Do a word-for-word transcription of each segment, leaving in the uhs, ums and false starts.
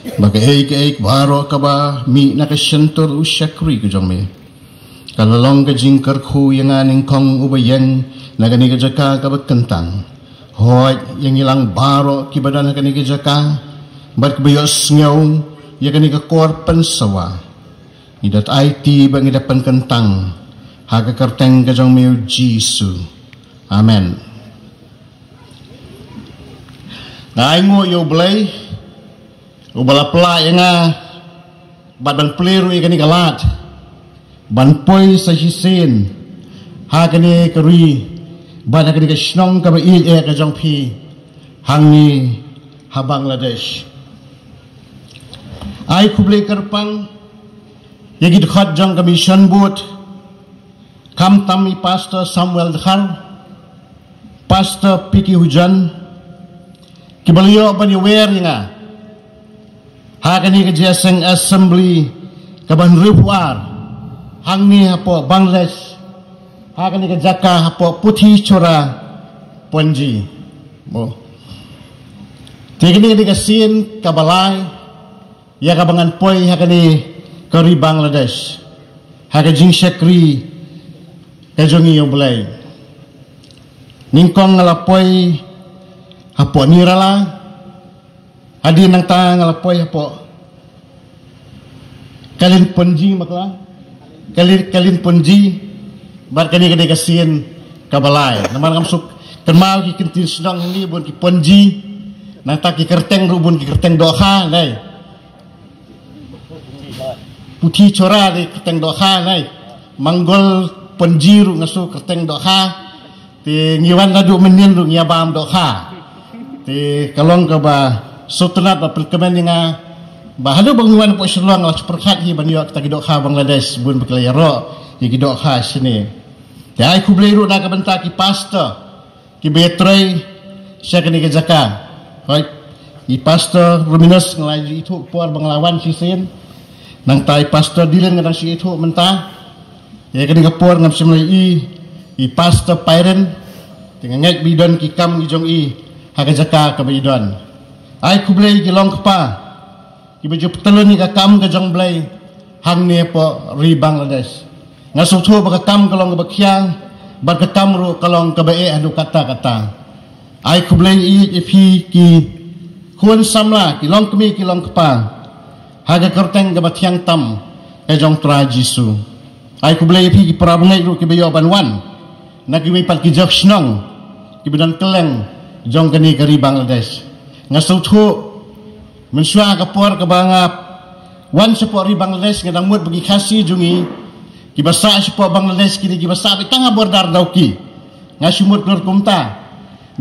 Ba kaei kaei baroh kaba mih na ka shyntur u shakri ka jong me, ka la long ka jingkyrkhu ïa nga nyngkong uba ïeng na kane ka jaka kaba kyntang. Hooid, ïa ngi lang baroh kiba don ha kane ka jaka bad kiba ïohsngew ïa kane ka por pynsawa, ngi da aiti bad ngi da pynkyntang ha ka kyrteng ka jong me, u Jisu. Amen. Nga ainguh ïa U Blei uba la pynlah ïa nga bad ban plie ruh ïa kane ka lad ban poi sa shisien ha kane ka ri bad ha kane ka shnong kaba ïeit eh ka jong phi hangne ha Bangladesh. Ai khublei kyrpang ïa ki dkhot jong ka Mission Board, khamtam i Pastor Samuel Dkhar, Pastor Piki Hujan, kiba la ïoh ban ïawer ïa nga ha kane ka jingïaseng assembly kaba hynriewphew ar hangne hapoh Bangladesh, ha kane ka jaka hapoh Puthi Chora, Panaji. Mo. Te kane ka dei ka sien kaba lai ïa kaba ngan poi ha kane ka ri Bangladesh ha ka jingshakri ka jong ngi ïa U Blei. Nyngkong nga la poi hapoh Nirala, hadien nangta nga la poi hapoh Kalin Panaji, makla Kalin, Kalin Panaji. Bad kane ka dei ka sien kaba lai, namar ngam suk kynmaw ki kyntien shnong hangne bun ki Panaji, nangta ki kyrteng ruh bun ki kyrteng dohkha, nai. Puthi Chora dei kyrteng dohkha, nai. Mangol Panaji ruh nga suk kyrteng dohkha. Te ngi wan naduh mynnin ruh ngi ïa bam dohkha. Te ka long kaba sngewtynnat bad pynkmen ïa nga ba haduh ba ngi wan hapoh Shillong la shu pyrkhat hi ban ïoh kita ki dohkha Bangladesh, bun ba ki la ïaroh ïa ki dohkha shane. Te ai khublei ruh na ka bynta ki pastor kiba ïatrei sha kane ka jaka. Hooid, i Pastor Luminous nga la ju ithuh por ba nga la wan shisien. Nangta i Pastor Dylan nga dang shu ithuh mynta. Ïa kane ka por ngam shym la ïohi i Pastor Pyron, te nga ngeit ba i don ki kam ki jong i ha ka jaka kaba i don. Ai khublei ki long kpa kiba ju pyntlun ïa ka kam ka jong Blei hangne hapoh ri Bangladesh. Nga sngewthuh ba ka kam ka long kaba khia bad ka kam ruh ka long kaba eh haduh katta katta. Ai khublei ïa phi ki khun samla, ki longkmie ki longkpa, ha ka kyrteng kaba thiang tam ka jong Trai Jisu. Ai khublei ïa phi ki para bangeit ruh kiba ïoh ban wan na kiwei pat ki jaka shnong kiba don kylleng jong kane ka ri Bangladesh. Nga sngewthuh mynshuwa ka por kaba nga wan shapoh ri Bangladesh nga dang mut ba ki Khasi jong ngi kiba sah shapoh Bangladesh ki dei kiba sah beit tang ha border Dawki. Nga shu mut kumta.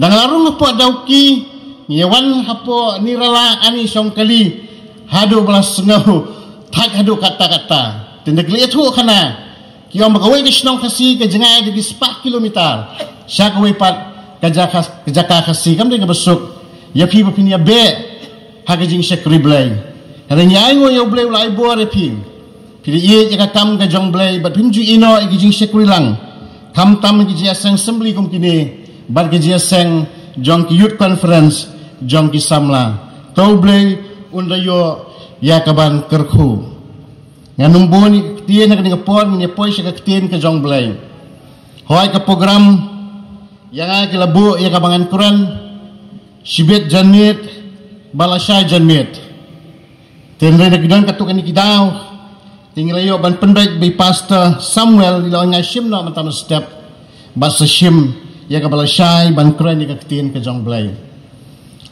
Dang la rung hapoh Dawki, ngi wan hapoh Nirala, ani shong kali haduh ba la sngew thait haduh katta katta. Te nda ki la ïathuh khana ki ong ba kawei ka shnong Khasi ka jngai da ki spah kilometer sha kawei pat ka jaka, ka jaka Khasi. Kam dei kaba suk ïa phi ba phin ïa beh ha ka jingshakri Blei. Hynrei ngi ainguh ïa U Blei u la ai bor ïa phi. Phi la ïeit ïa ka kam ka jong Blei bad phim ju ïehnoh ïa ki jingshakri lang, khamtam ki jingïaseng assembly kum kine bad ki jingïaseng jong ki youth conference jong ki samla. To U Blei un da ïoh ïa ka ban kyrkhu. Ngan ym bun ïa ka ktien ha kane ka por, ngin ïa poi sha ka ktien ka jong Blei. Hooid, ka program ïa nga ki la buh ïa kaba ngan kren shibit janmiet bad lashai janmiet. Te hynrei da ki don katto katne ki daw, te ngi la ïoh ban pynbeit ba i Pastor Samuel i la ong ngan shim noh mynta na step bad sa shim ïa kaba lashai ban kren ïa ka ktien ka jong Blei.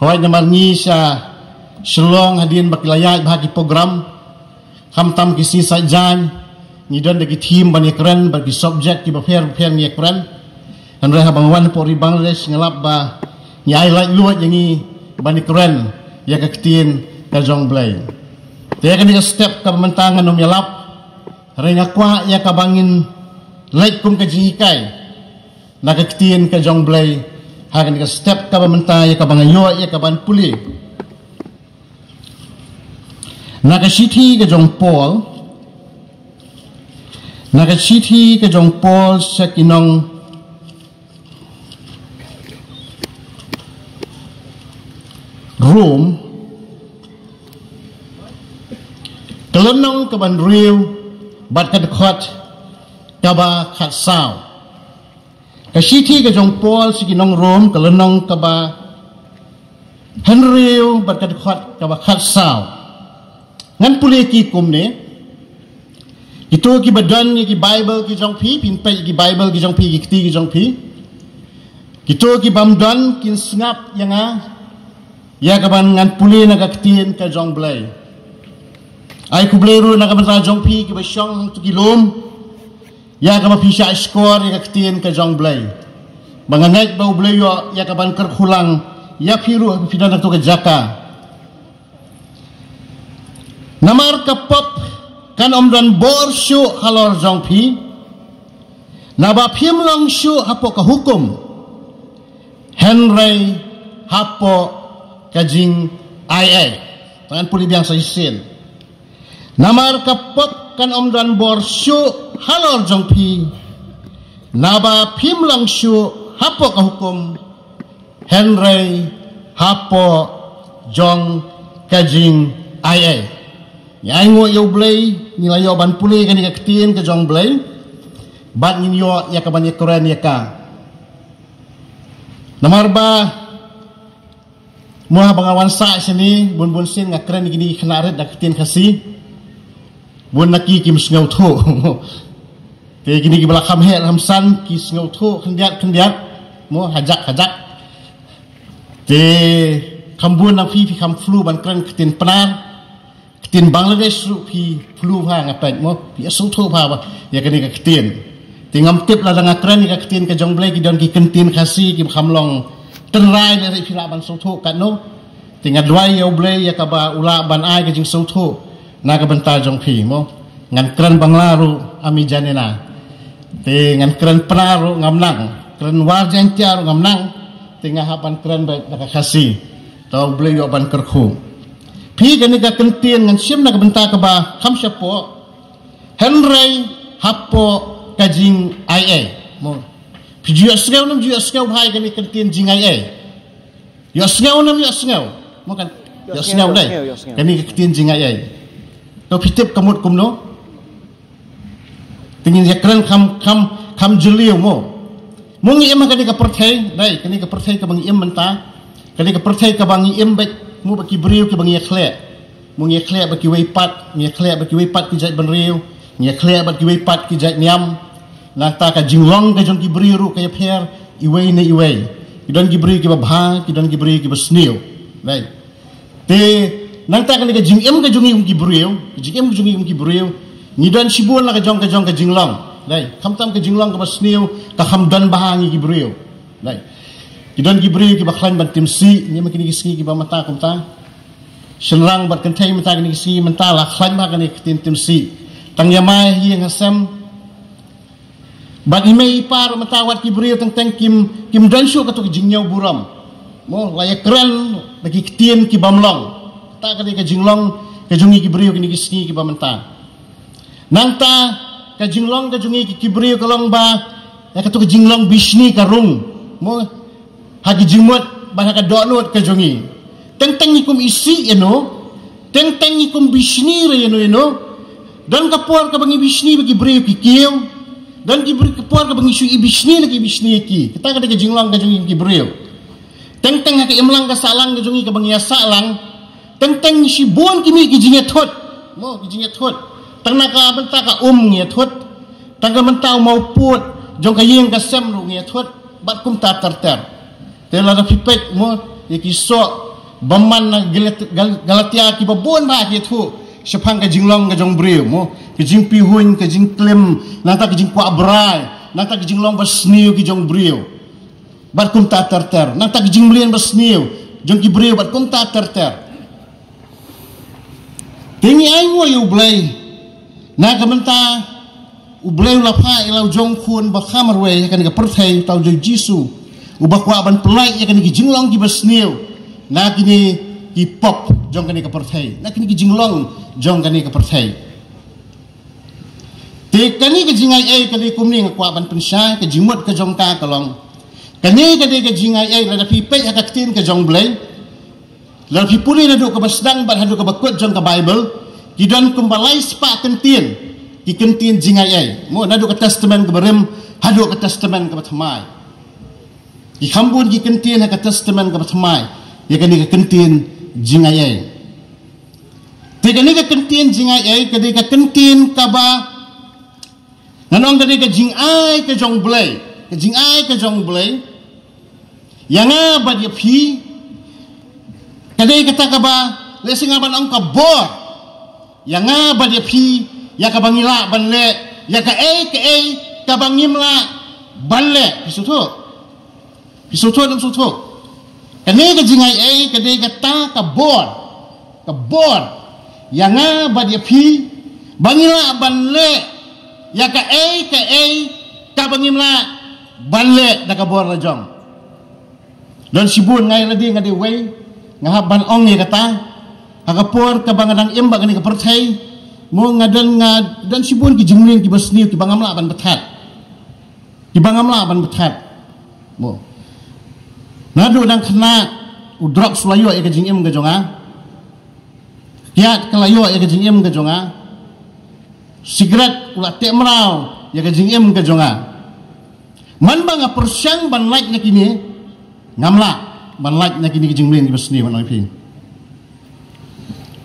Hooid, namar ngi sha Shillong hadien ba ki la ïaid bha ki program, khamtam ki sngi Saitjaiñ, ngi don da ki theme ban ïakren bad ki subject kiba pher bapher ngi ïakren. Hynrei haba nga wan hapoh ri Bangladesh nga lap ba ngi ai laitluid ïa ngi ban ïakren ïa ka ktien ka jong Blei. Te ïa kane ka step kaba mynta ngan ym ïalap, hynrei nga kwah ïa kaba ngin leit kum ka jinghikai na ka ktien ka jong Blei ha kane ka step kaba mynta, ïa kaba nga ïoh ïa kaban pule. Na ka shithi ka jong Paul, na ka shithi ka jong Paul sha ki nong Rom, Ka lynnong kaba hynriew bad ka dkhot kaba khatsaw. Ka shithi ka jong Paul sha ki nong Rom, ka lynnong kaba hynriew bad ka dkhot kaba khatsaw. Ngan pule ki kumne. Kito kiba don ïa ki Bible ki jong phi, phin peit ki Bible ki jong phi, ki kti ki jong phi. Kito ki bym don kin sngap ïa nga, ïa kaban ngan pule na ka ktien ka jong Blei. Ai khublei ruh na ka bynta jong phi kiba shong hangto ki lum, ïa kaba phi shah shkor ïa ka ktien ka jong Blei. Ba nga ngeit ba U Blei u ïoh ïa kaban kyrkhu lang ïa phi ruh phi don hangto ka jaka. Namar ka pop kan ym don bor shuh halor jong phi, naba phim long shuh hapoh ka hukum, hynrei hapoh ka jingaiei. Ngan pule biang sa shisien. Namar ka pop kan ym don bor shuh halor jong phi, naba phim long shuh hapoh ka hukum, hynrei hapoh jong ka jingaiei. Ngi ainguh ïa U Blei, ngi la ïoh ban pule kane ka ktien ka jong Blei, bad ngin ïoh ïa kaban ïakren ïa ka. Namar ba mo haba nga wan sah shane, bun bun sien nga kren ïa kine ki khynnah rit da ka ktien Khasi. Bun na ki kim sngewthuh. Te kine kiba la kham heh kham san ki sngewthuh khyndiat khyndiat. Mo hajak hajak. Te kham bun na phi phi kham flu ban kren ktien Pnar. Ktien Bangladesh ruh phi flu bha nga peit mo. Phi sngewthuh bha ba ïa kane ka ktien. Te ngam tip lada nga kren ïa ka ktien ka jong Blei ki don ki ktien Khasi kiba kham long tynrai lada phi lah ban sngewthuh katno. Te nga duwai ïa U Blei ïa kaba u lah ban ai ka jingsngewthuh na ka bynta jong phi mo. Ngan kren Bangla ruh ami janena. Te ngan kren Pnar ruh ngam nang. Kren War Jaiñtia ruh ngam nang. Te nga hap ban kren beit da ka Khasi. To U Blei u ïoh ban kyrkhu. Phi kane ka ktien ngan shim na ka bynta kaba kham shapoh. Hynrei hapoh ka jingaiei. Mo. Phi ju ïohsngew ne ym ju ïohsngew bha ïa kane ka ktien jingaiei. Ïohsngew ne ym ïohsngew. Mo kan. Ïohsngew dei. Kane ka ktien jingaiei. To phi tip ka mut kumno. Te ngin ïakren kham kham kham jylliew mo. Mo ngi im ha kane ka pyrthei, dei, kane ka pyrthei kaba ngi im mynta. Kane ka pyrthei kaba ngi im beit mo bad ki briew kiba ngi ïakhleh. Mo ngi ïakhleh bad kiwei pat, ngi ïakhleh bad kiwei pat ki jait bynriew, ngi ïakhleh bad kiwei pat ki jait niam. Nangta ka jinglong ka jong ki briew ruh ka ïapher iwei na iwei. Ki don ki briew kiba bha, ki don ki briew kiba sniew. Dei. Te nangta kane ka jingim ka jong ngi kum ki briew, ka jingim ka jong ngi kum ki briew, ngi don shibun la ka jong ka jong ka jinglong. Dei, khamtam ka jinglong kaba sniew ka kham don bha ha ngi ki briew. Dei. Ki don ki briew kiba khlaiñ ban tim sih, ngi ma kine ki sngi kiba mynta kumta. Shynrang bad kynthei mynta kine ki sngi mynta la khlaiñ bha kane ka ktien tim sih. Tang ïa mai ha ïing ha sem. Bad i mei i pa ruh mynta wat ki briew teng teng kim kim don shuh kato ka jingñiew burom. Mo la ïakren da ki ktien ki bym long. Kata ka dei ka jinglong ka jong ngi ki briew kine ki sngi kiba mynta. Nangta ka jinglong ka jong ngi ki, ki briew ka long ba ïa kato ka jinglong bishni ka rung. Mo ha ki jingmut bad ha ka dohnud ka jong ngi. Teng teng ngi kum isih ïano, teng teng ngi kum bishni re ïano ïano. Don ka por kaba ngi bishni bad ki briew ki kiew. Don ki bri-, ka por kaba ngi shu i bishni la ki bishni ki. Kata ka dei ka jinglong ka jong ngi ki briew. Teng teng ha ka imlang ka sahlang ka jong ngi kaba ngi ïa sahlang. Teng teng shibun ki mih ki jingïathut. Mo ki jingïathut. Tang na ka bynta ka um ngi ïathut. Tang ka bynta u mawpud jong ka ïing ka sem ruh ngi ïathut. Bad kumta ter ter. Te lada phi peit mo ïa ki soh bymman na Galat-, Gal-, Galatia kiba bun bha ki ïathuh shaphang ka jinglong ka jong briew mo. Ka jingpihuiñ, ka jingklim, nangta ka jingkwah brai, nangta ka jinglong ba sniew ki jong briew. Bad kumta ter ter. Nangta ka jingmlien ba sniew jong ki briew bad kumta ter ter. Te ngi ainguh ïa U Blei na ka bynta U Blei u la phah ïa la u jong khun ba kha marwei ha kane ka pyrthei, uta u jong Jisu, uba kwah ban pynlait ïa kane ki jinglong kiba sniew na kine ki pop jong kane ka pyrthei, na kine ki jinglong jong kane ka pyrthei. Te kane ka jingaiei ka dei kumne, nga kwah ban pynshai, ka jingmut ka jong ka ka long, kane ka dei ka jingaiei lada phi peit ha ka ktien ka jong Blei. Lada phi pule naduh kaba sdang bad haduh kaba kut jong ka Baibl, Ki don kumba lai spah kyntien, ki kyntien jingaiei. Mo, naduh ka Testament kaba rim haduh ka Testament kaba thymmai. Ki kham bun ki kyntien ha ka Testament kaba thymmai ïa kane ka kyntien jingaiei. Te kane ka kyntien jingaiei ka dei ka kyntien kaba ngan ong ka dei ka jingai ka jong U Blei, ka jingai ka jong U Blei ïa nga bad ïa phi. Ka dei kata kaba, lehse nga ban ong ka bor ïa nga bad ïa phi, ïa kaba ngi lah ban leh, ïa kaei kaei kaba ngim lah ban leh. Phi sngewthuh? Phi sngewthuh, ym sngewthuh? Kane ka jingaiei ka dei kata ka bor, ka bor ïa nga bad ïa phi, ba ngi lah ban leh ïa kaei kaei kaba ngim lah ban leh da ka bor la jong. Don shibun, nga ïa lade nga dei uwei, nga hap ban ong ïa kata. Ha ka por kaba nga dang im bad kane ka pyrthei, mo, nga don, nga don shibun ki jingmlien kiba sniew kiba ngam lah ban pynthat, kiba ngam lah ban pynthat. Mo, naduh dang khynnah, u drugs u la ïoh ïa ka jingim ka jong nga. Kiad ka la ïoh ïa ka jingim ka jong nga. Sikret u la teh mraw ïa ka jingim ka jong nga. Man ba nga pyrshang ban lait na kine, ngam lah ban lait na kine ki jingmlien kiba sniew, ngan ong ïa phi.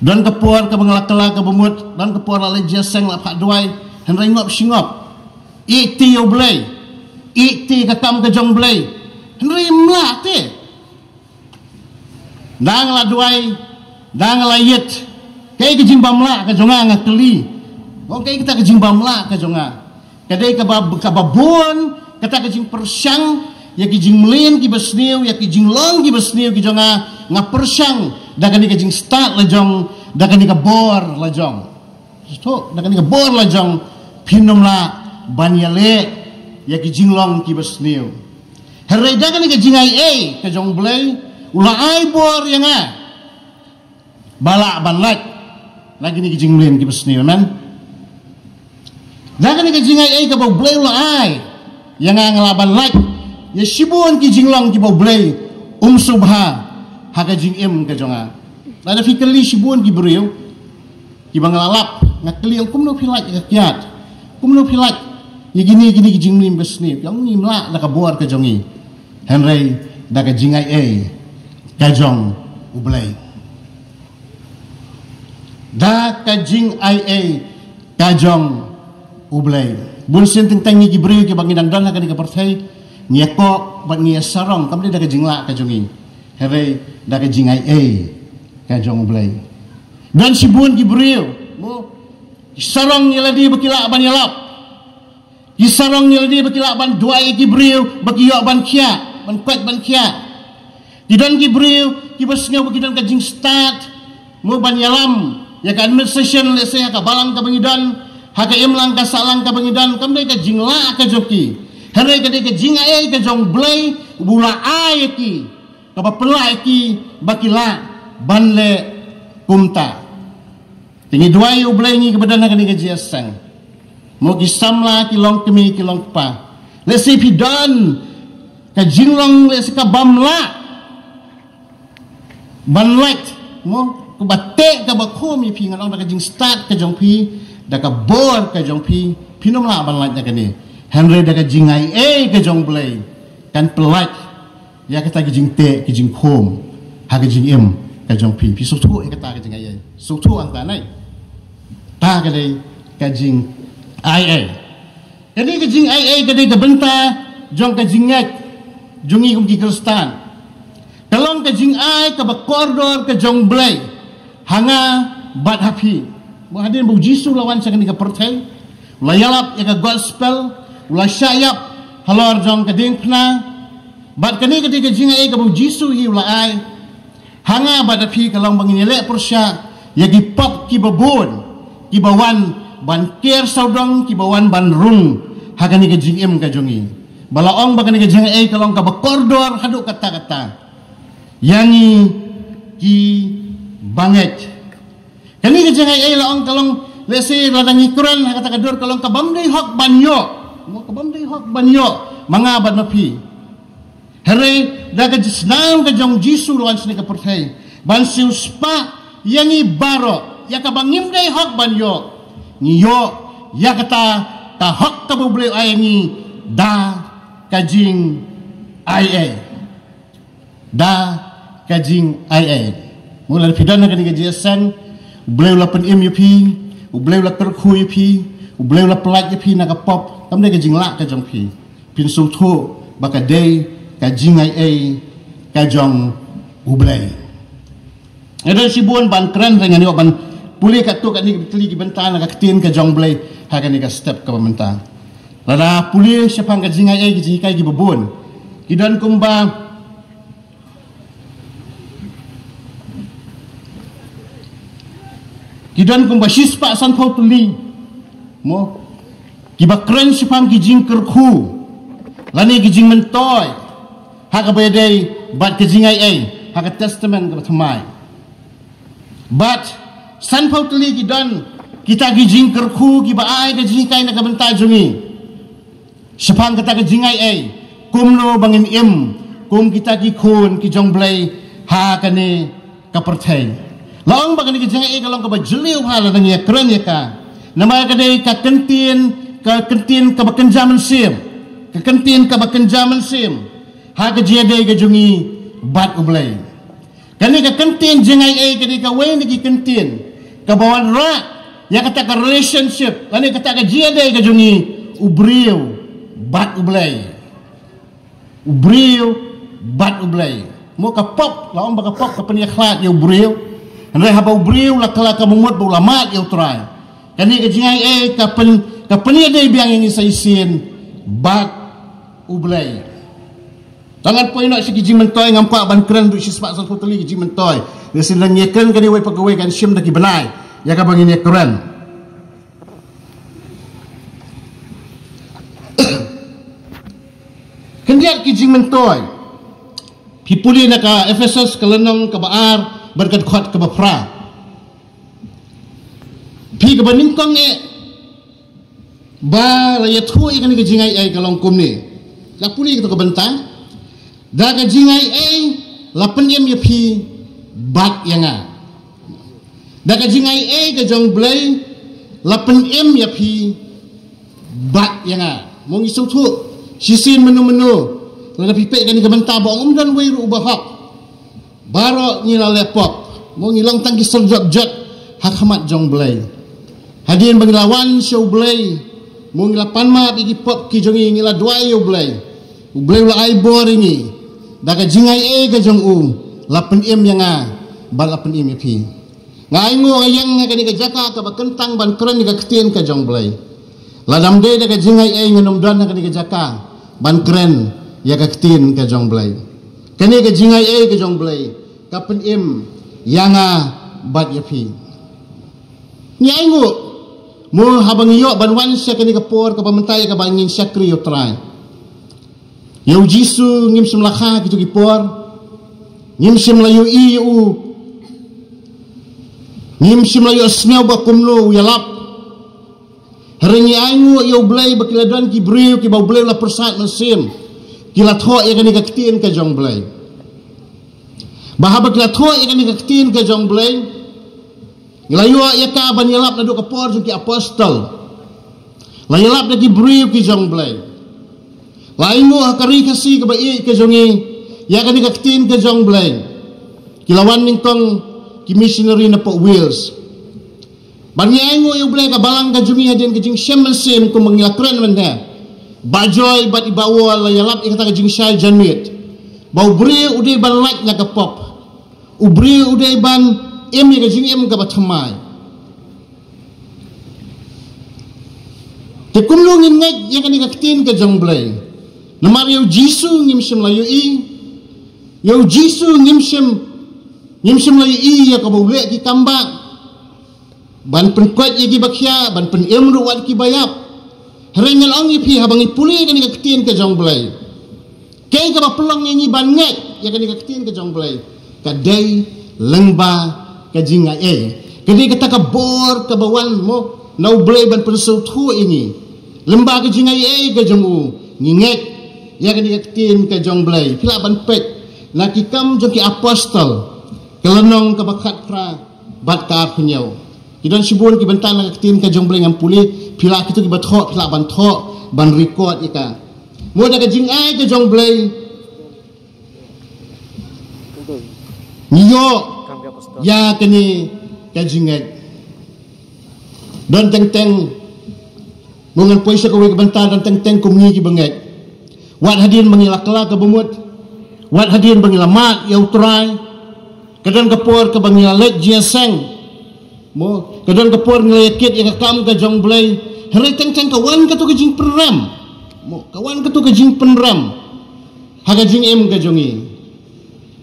Don ka por kaba nga la kylla kaba mut, don ka por la leit jingïaseng, la phah duwai, hynrei ngop shi ngop. Ïeit te ïa U Blei, ïeit te ïa ka kam ka jong U Blei, hynrei ym lah te. Da nga la duwai, da nga la ïeit, kaei ka jingbymlah ka jong nga, nga kylli. Ong, kaei kata ka jingbymlah ka jong nga? Ka dei kaba, kaba bun kata ka jingpyrshang ïa ki jingmlien kiba sniew, ïa ki jinglong kiba sniew ki jong nga. Nga pyrshang da kane ka jingstad la jong, da kane ka bor la jong. Sngewthuh, da kane ka bor la jong phin ym lah ban ïaleh ïa ki jinglong kiba sniew. Hynrei da kane ka jingaiei ka jong U Blei, u la ai bor ïa nga ba lah ban lait na kine ki jingmlien kiba sniew, amen. Da kane ka jingaiei kaba U Blei u la ai ïa nga, nga lah ban lait ïa shibun ki jinglong kiba U Blei um sngewbha ha ka jingim ka jong nga. Lada phi kylli shibun ki briew kiba nga la lap, nga kylli, ong, kumno phi lait ïa ka kiad, kumno phi lait ïa kine, kine ki jingmlien ba sniew? Ki ong, ngim lah da ka bor ka jong ngi, hynrei da ka jingaiei ka jong U Blei. Da ka jingaiei ka jong U Blei. Bun sien teng teng ngi ki briew kiba ngi dang don ha kane ka pyrthei, ngi ïakob bad ngi ïasarong, kam dei da ka jinglah ka jong ngi, hynrei da ka jingaiei ka jong U Blei. Don shibun ki briew, mo, ki sarong ïa lade ba ki lah ban ïalap, ki sarong ïa lade ba ki lah ban duwai ïa ki briew ba ki ïoh ban khiah, ban koit ban khiah. Ki don ki briew kiba sngew ba ki don ka jingstad, mo, ban ïalam ïa ka administration, lehse ha ka balang kaba ngi don, ha ka imlang ka sahlang kaba ngi don, kam dei ka jinglah ka jong ki, hynrei ka dei ka jingaiei ka jong U Blei, uba u la ai ïa ki, kaba pynlah ïa ki ba ki lah ban leh kumta. Te ngi duwai ïa U Blei, ngi kiba don ha kane ka jingïaseng, mo, ki samla, ki longkmie, ki longkpa, lehse phi don ka jinglong, lehse kabym lah ban lait, mo, kaba teh kaba khum ïa phi, ngan ong, da ka jingstad ka jong phi, da ka bor ka jong phi, phin ym lah ban lait na kane. Hynrei da ka jingaiei ka jong U Blei kan pynlait ïa kata ki jingteh ki jingkhum ha ka jingim ka jong phi. Phi sngewthuh ïa kata ka jingaiei? Sngewthuh hangta, nai? Ta ka dei ka jingaiei. Ka dei ka jingaiei, ka dei ka bynta jong ka jingngeit jong ngi kum ki Khristan. Ka long ka jingai kaba kordor ka jong U Blei ha nga bad ha phi. Mo, hadien ba U Jisu u la wan sha kane ka pyrthei, u la ïalap ïa ka gospel, u la shah ïap halor jong ka diengphna. Bad kane ka dei ka jingaiei kaba U Jisu hi u la ai ha nga bad ha phi, ka long ba ngin ïaleh pyrshah ïa ki pop kiba bun kiba wan ban ker sawdong, kiba wan ban rung ha kane ka jingim ka jong ngi. Ba la ong ba kane ka jingaiei ka long kaba kordor haduh katta katta ïa ngi kiba ngeit. Kane ka jingaiei, la ong, ka long, lehse lada ngi kren ha kata ka dur, ka long kabym dei hok ban ïoh. Mo, kabym dei hok ban ïoh ma nga bad ma phi. Hynrei da ka jingsnam ka jong U Jisu u la wan sha kane ka pyrthei ban siewspah ïa ngi baroh. ïa kaba ngim dei hok ban ïoh, ngi ïoh ïa kata ka hok kaba U Blei u ai ïa ngi da ka jingaiei. Da ka jingaiei. Mo, lada phi don ha kane ka jingseng, U Blei u la pynim ïa phi, U Blei u la kyrkhu ïa phi, U Blei u la pyllait ïa phi na ka pop, kam dei ka jinglah ka jong phi. Phin sngewthuh ba ka dei ka jingaiei ka jong U Blei. Nga don shibun ban kren, hynrei ngan ïoh ban pule katto katne ki tylli ki bynta na ka ktien ka jong U Blei ha kane ka step kaba mynta. Lada pule shaphang ka jingaiei, ki jinghikai kiba bun, ki don kumba, ki don kumba shispah sanphew tylli, mo, kiba kren shaphang ki jingkyrkhu lane ki jingmyntoi ha kaba ïadei bad ka jingaiei ha ka Testament kaba Thymmai. Bad sanphew tylli ki don kita ki jingkyrkhu kiba ai ka jinghikai na ka bynta jong ngi shaphang kata ka jingaiei, kumno ba ngin im kum kita ki khun ki jong U Blei ha kane ka pyrthei. La ong ba kane ka jingaiei ka long kaba jylliew bha lada ngi ïakren ïa ka, namar ka dei ka kyntien, ka kyntien kaba kynja mynsiem, ka kyntien kaba kynja mynsiem ha ka jingïadei ka jong ngi bad U Blei. Kane ka kyntien jingaiei ka dei kawei na ki kyntien kaba wanrah ïa kata ka relationship lane kata ka jingïadei ka jong ngi, u briew bad U Blei. U briew bad U Blei. Mo, ka pop, la ong ba ka pop ka pynïakhlad ïa u briew. Hynrei haba u briew la kylla ka mut ba u la mad ïa U Trai, kane ka jingaiei ka pyn, ka pynïadei biang ïa ngi sa shisien bad U Blei. Tang ngan poi noh sha ki jingmyntoi, ngam kwah ban kren ruh shispah sanphew tylli ki jingmyntoi. Te shisien lada ngi ïakren kane wei pa kawei kan shim da ki bnai ïa kaba ngin ïakren. Khyndiat ki jingmyntoi. Phi pule na ka Ephesos ka lynnong kaba ar bad ka dkhot kaba phra. Phi kaba nyngkong eh ba la ïathuh ïa kane ka jingaiei ka long kumne. La pule ïa kato ka bynta. Da ka jingaiei la pynim ïa phi bad ïa nga. Da ka jingaiei ka jong U Blei la pynim ïa phi bad ïa nga. Mo, ngi sngewthuh shisien mynno mynno lada phi peit kane ka bynta ba ong ym don wei ruh uba hok. Baroh ngi la leh pop. Mo, ngi long tang ki syrjot jot ha khmat jong U Blei. Hadien ba ngi la wan sha U Blei, mo, ngi la pan map ïa ki pop ki jong ngi, ngi la duwai ïa U Blei. U Blei u la ai bor ïa ngi. Da ka jingaiei ka jong u la pynim ïa nga bad la pynim ïa phi. Nga ainguh, nga ïeng ha kane ka jaka kaba kyntang ban kren ïa ka ktien ka jong U Blei. Lada ym dei da ka jingaiei ngan ym don ha kane ka jaka ban kren ïa ka ktien ka jong U Blei. Kane ka jingaiei ka jong U Blei ka pynim ïa nga bad ïa phi. Ngi ainguh, mo, haba ngi ïoh ban wan sha kane ka por kaba mynta ïa kaba ngin shakri ïa U Trai. Ïa U Jisu ngim shym la kha kito ki por. Ngim shym la ïohi ïa u. Ngim shym la ïohsngew ba kumno u ïalap. Hynrei ngi ainguh ïa U Blei ba ki la don ki briew kiba U Blei u la pyrsad mynsiem, ki la thoh ïa kane ka ktien ka jong U Blei. Ba haba ki la thoh ïa kane ka ktien ka jong U Blei, ngi la ïoh ïa ka ban ïalap naduh ka por jong ki apostol. La ïalap da ki briew ki jong U Blei. La ainguh ha ka ri Khasi kaba ïeit ka jong ngi ïa kane ka ktien ka jong U Blei. Ki la wan nyngkong ki missionary na pdeng Wales. Bad ngi ainguh ïa U Blei, ka balang ka jong ngi hadien ka jingshem mynsiem kumba ngi la kren mynne, Bah Joy bad i Bah Wall la ïalap ïa kata ka jingshai janmiet ba u briew u dei ban lait na ka pop. U briew u dei ban im ïa ka jingim kaba thymmai. Te kumno ngin ngeit ïa kane ka ktien ka jong U Blei? Namar ïa U Jisu ngim shym la ïohi. Ïa U Jisu ngim shym, ngim shym la ïohi ïa kaba u leh ki kam ba ban pynkoit ïa kiba khia, ban pynim ruh wat kiba ïap. Hynrei ngan ong ïa phi, haba ngi pule kane ka ktien ka jong U Blei, kaei kaba pynlong ïa ngi ban ngeit ïa kane ka ktien ka jong U Blei? Ka dei lyngba ka jingaiei. Ka dei kata ka bor kaba wan mo na U Blei ban pynsngewthuh ïa ngi. Lyngba ka jingaiei ka jong u ngi ngeit ïa kane ka ktien ka jong U Blei. Phi lah ban peit na Ki Kam jong ki Apostol, ka lynnong kaba khatphra bad ka arphew hynñiew. Ki don shibun ki bynta na ka ktien ka jong Blei, ngam pule, phi lah kito kiba thoh, phi lah ban thoh, ban record ïa ka. Mo da ka jingai ka jong Blei, ngi ïoh ïa kane ka jingngeit. Don teng teng, mo ngan poi sha kawei ka bynta, don teng teng kum ngi kiba ngeit. Wat hadien ba ngi la kylla kaba mut, wat hadien ba ngi la mad ïa U Trai, ka don ka por kaba ngi la leit jingïaseng. Mo, ka don ka por ngi la ïakit ïa ka kam ka jong Blei. Hynrei teng teng ka wan kato ka jingpynrem. Mo, ka wan kato ka jingpynrem ha ka jingim ka jong ngi.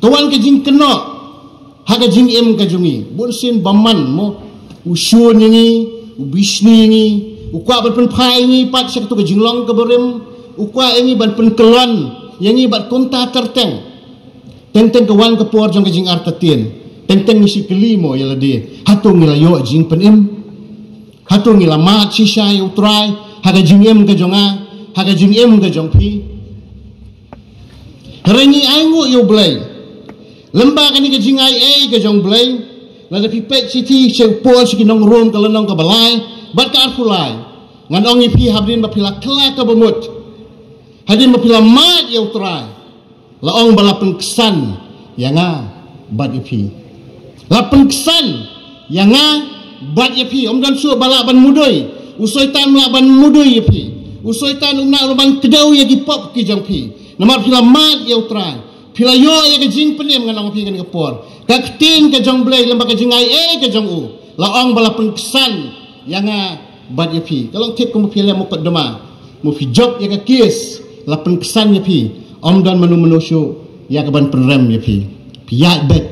Ka wan ka jingkynnoh ha ka jingim ka jong ngi. Bun sien bymman, mo, u shun ïa ngi, u bishni ïa ngi, u kwah ban pynphai ïa ngi pat sha kato ka jinglong kaba rim, u kwah ïa ngi ban pynkyllon ïa ngi bad kumta kyrteng. Teng teng ka wan ka por jong ka jingartatien. Teng teng ngi shu kylli mo ïa lade, hato ngi la ïoh jingpynim? Hato ngi la mad shisha ïa U Trai ha ka jingim ka jong nga, ha ka jingim ka jong phi? Hynrei ngi ainguh ïa U Blei. Lem bad kane ka jingai ei ka jong Blei, lada phi peit shithi sha u Paul sha ki nong Rom, ka lynnong kaba lai bad ka arphew lai, ngan ong ïa phi, hadien ba phi la kylla kaba mut, hadien ba phi la mad ïa U Trai, la ong ba la pynksan ïa nga bad ïa phi. La pynksan ïa nga bad ïa phi. Ym don shuh ba lah ban mudui. U Soitan um lah ban mudui ïa phi. U Soitan um lah ban kdew ïa ki pop ki jong phi. Namar phi la mad ïa U Trai, phi la ïoh ïa ka jingpynim, ngan ong ïa phi kane ka por, ka ktien ka jong Blei lem bad ka jingai ei ka jong u, la ong ba la pynksan ïa nga bad ïa phi. Ka long thik kumba phi leh mukotduma, mo, phi jop ïa ka kes, la pynksan ïa phi. Ym don mano mano shuh ïa kaban pynrem ïa phi. Phi ïaid beit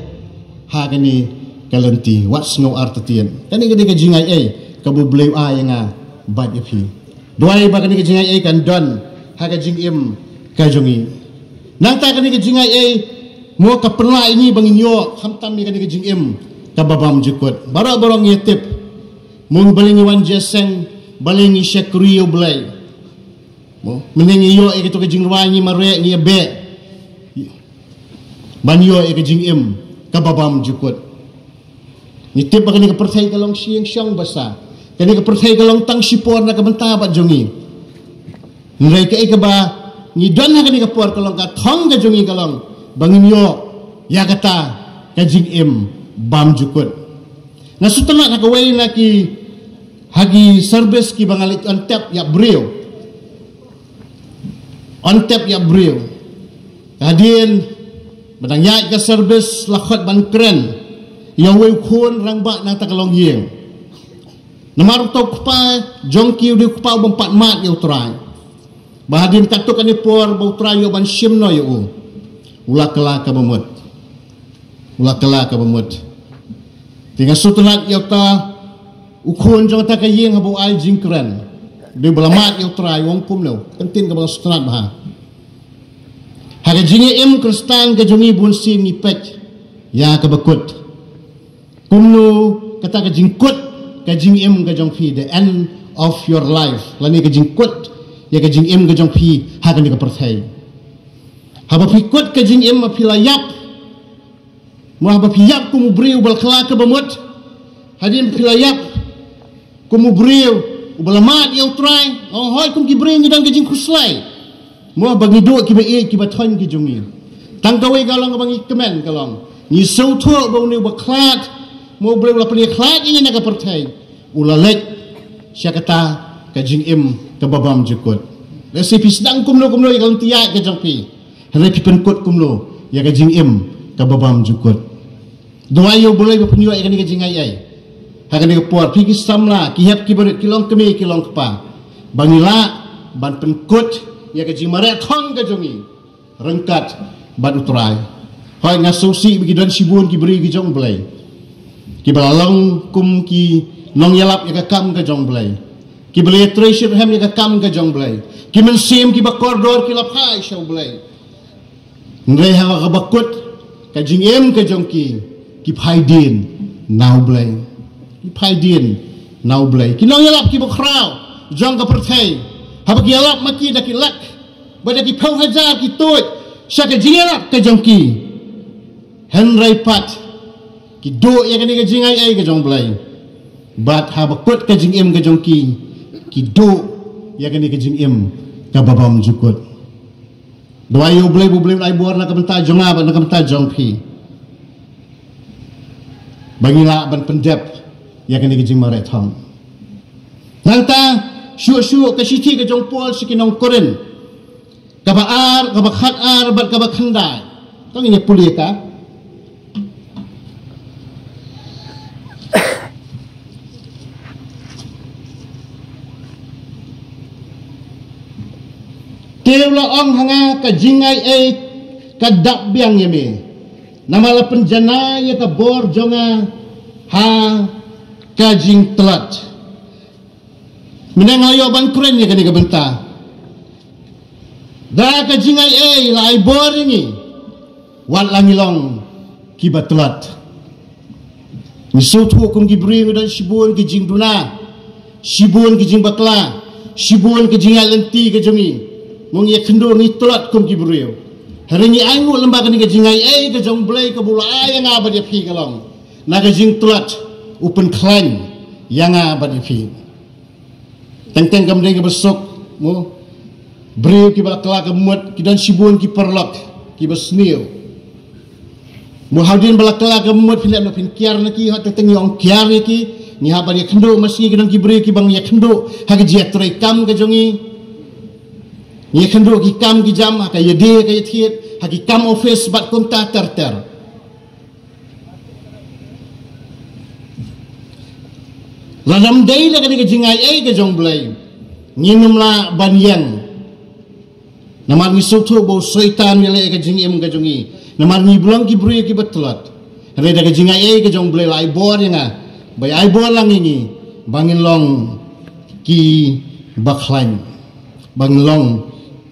ha kane ka lynti, wat sngew artatien. Kane ka dei ka jingai ei kaba U Blei u ai ïa nga bad ïa phi. Duwai ba kane ka jingai ei kan don ha ka jingim ka jong ngi. Nangta kane ka jingai ei, mo, ka pynlah ïa ngi ba ngin ïoh khamtam ïa kane ka jingim kaba bymjukut. Baroh baroh ngi tip, mo, balei ngi wan jingïaseng, balei ngi shakri ïa U Blei, mo, mynne ngi ïoh ïa kato ka jingrwai, ngi mareh, ngi ïabeh ban ïoh ïa ka jingim kaba bymjukut. Ngi tip ba kane ka pyrthei ka long shyieng shong basa. Kane ka pyrthei ka long tang shipor na ka bynta bad jong ngi. Hynrei kaei kaba ngi don ha kane ka por ka long, ka thong ka jong ngi ka long ba ngin ïoh ïa kata ka jingim bymjukut. Nga sngewtynnat ha kawei na ki, ha ki service kiba nga leit, yn tep ïa briew. Yn tep ïa briew. Hadien ba dang ïaid ka service, la khot ban kren ïa uwei u khun rangbah na kata ka longïing. Namar uta u kpa jong ki u dei u kpa u bym pat mad ïa U Trai. Ba hadien katto katne por ba U Trai u ïoh ban shim noh ïa u, u la kylla kaba mut. U la kylla kaba mut. Te nga sngewtynnat ïa uta u khun jong kata ka ïing, haba u ai jingkren, dei ba la mad ïa U Trai, u ong kumno, ka ktien kaba nga sngewtynnat bha. Ha ka jingim Khristan ka jong ngi bun sien ngi peit ïa kaba kut. Kumno kata ka jingkut ka jingim ka jong phi, the end of your life, lane ka jingkut ïa ka jingim ka jong phi ha kane ka pyrthei. Haba phi kut ka jingim, ba phi la ïap, mo, haba phi ïap kum u briew uba la kylla kaba mut, hadien phi la ïap kum u briew uba la mad ïa U Trai, oh hooid, kum ki briew ngi don ka jingkhuslai, mo, ba ngi duh kiba ïeit kiba thoiñ ki jong ngi. Tang kawei ka long kaba ngi kmen ka long, ngi sngewthuh ba une uba khlad, mo, u briew uba la pynïakhlad ïa ngi na ka pyrthei, u la leit sha kata ka jingim kaba bymjukut. Lehse phi sdang kumno kumno ïa ka lynti ïaid ka jong phi, hynrei phi pynkut kumno ïa ka jingim kaba bymjukut? Duwai ïa U Blei ba phin ïoh ïa kane ka jingai ei ha kane ka por, phi ki samla, ki hep ki barit, ki longkmie ki longkpa, ba ngin lah ban pynkut ïa ka jingmareh thong ka jong ngi ryngkat bad U Trai. Hooid, nga sngewsih ba ki don shibun ki briew ki jong U Blei kiba la long kum ki nongïalap ïa ka kam ka jong U Blei, kiba la ïatrei shitrhem ïa ka kam ka jong U Blei, ki mynsiem kiba kordor ki la phai sha U Blei. Hynrei ha kaba kut ka jingim ka jong ki, ki phai dien na U Blei. Ki phai dien na U Blei. Ki nongïalap kiba khraw jong ka pyrthei, haba ki ïalap ma ki da ki lak, ba da ki phew hajar ki tuid sha ka jingïalap ka jong ki, hynrei pat ki duh ïa kane ka jingai ei ka jong U Blei. Bad haba kut ka jingim ka jong ki, ki duh ïa kane ka jingim kaba bymjukut. Duwai ïa U Blei, U Blei un ai bor na ka bynta jong nga bad na ka bynta jong phi, ba ngin lah ban pyndep ïa kane ka jingmareh thong. Nangta, shuh shuh ka shithi ka jong Paul sha ki nong Korinth, kaba ar, kaba khat ar bad kaba khyndai. To ngin ïa pule ka. Te u la ong ha nga, ka jingaiei ka dap biang ïa me, namar la pynjanai ïa ka bor jong nga ha ka jingtlot. Mynne nga ïoh ban kren ïa kane ka bynta. Da ka jingaiei la ai bor ïa ngi, wat la ngi long kiba tlot. Ngi sngewthuh kum ki briew ngi don shibun ki jingduna, shibun ki jingbakla, shibun ki jingïaid lynti ka jong ngi. Mo ngi ïakynduh ngi tlot kum ki briew. Hynrei ngi ainguh lem bad kane ka jingaiei ka jong U Blei kaba u la ai ïa nga bad ïa phi ka long, na ka jingtlot u pynkhlaiñ ïa nga bad ïa phi. Teng teng kam dei kaba suk, mo. Briew kiba la kylla ka mut ki don shibun ki paralok kiba sniew. Mo hadien ba la kylla ka mut phin leh noh phin kiar na ki, hooid teng teng ngi ong kiar ïa ki. Ngi hap ban ïakynduh, ma sngi ki don ki briew kiba ngi ïakynduh ha ka jingïatreikam ka jong ngi. Ngi ïakynduh ki kam ki jam ha ka ïadei ka ïathied, ha ki kam office bad kumta ter ter. Lada ym dei da kane ka jingaiei ka jong U Blei, ngin ym lah ban ïeng. Namar ngi sngewthuh ba u Soitan u ïaleh ïa ka jingim ka jong ngi. Namar ngi long ki briew kiba tlot. Hynrei da ka jingaiei ka jong U Blei la ai bor ïa nga, ba ïa ai bor lang ïa ngi, ba ngin long kiba khlaiñ. Ba ngin long